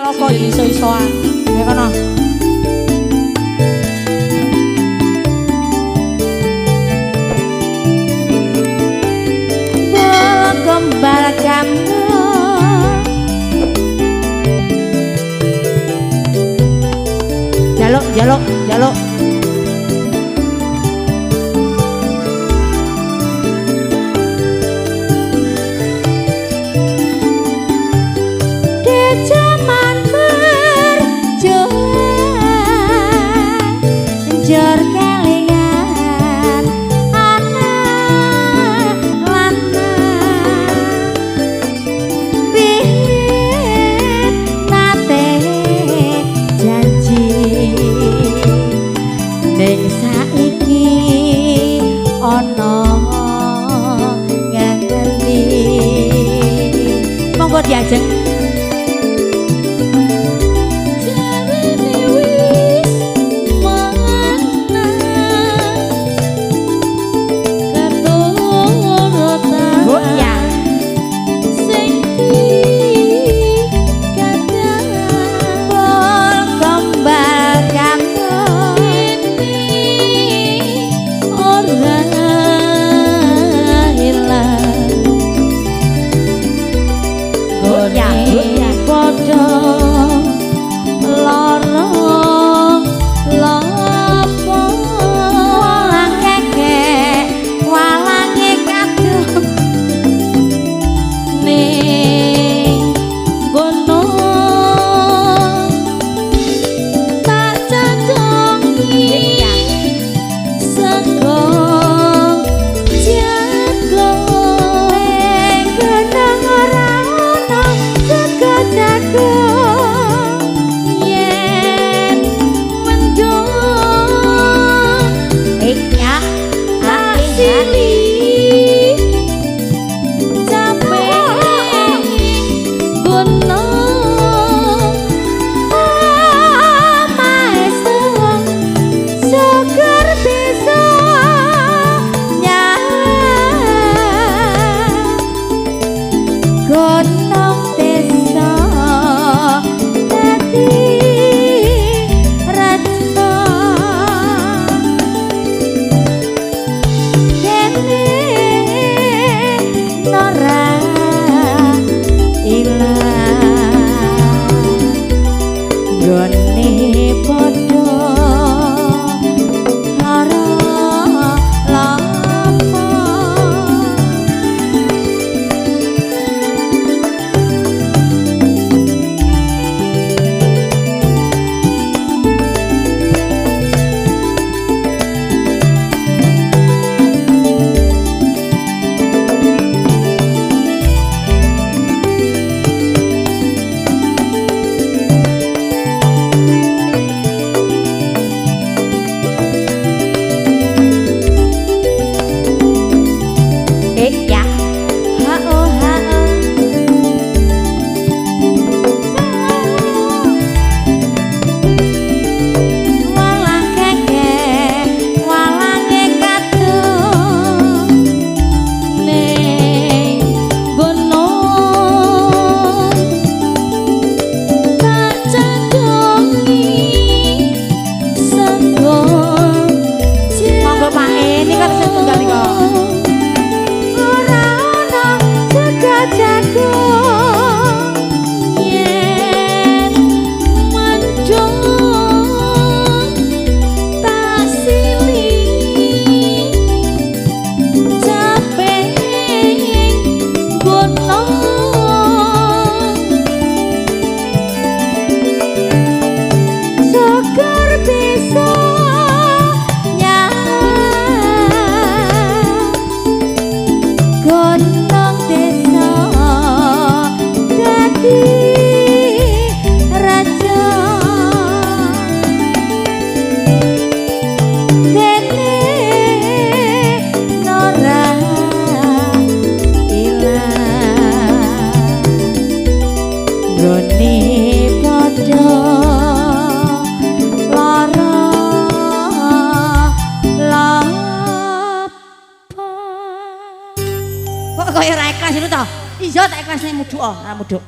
Toko iso-isoan. Ayo kono. Gombal kamu jaluk jaluk jaluk. Di jaman berjuang njur kelingan anak lanang bihit nate janji ning saiki ana ngendi. Monggo diajeng. Jarene wis menang keturutan Bu ya. Sing dikadang Gombal kamu ini ora ilang. Bu ya, bu ya. Padha lara lapo Walang kekek walange kadung ning gono tak cadongi sego jago. Ning gunung ora ono sego jagung. Yen mendung Ya tak sili capek gunung. Omahe suwung syukur bisa nyang gunung desa dadi raja dene ora ilang gone padha lara lapo. Ya ha oh ha oh. Walang kekek walange kadung Ning gunung tak cadongi sego. Monggo Pak E, ini kan sing tunggal nika. Ora ono sego jagung. Yen mendung tak sili capek gunung. Syukur bisa nyang gunung desa dadi raja dene ora ilang gone padha lara lapo. Kok kaya ora ikhlas itu to? Iya tak ikhlasne mudhuk, ora mudhuk.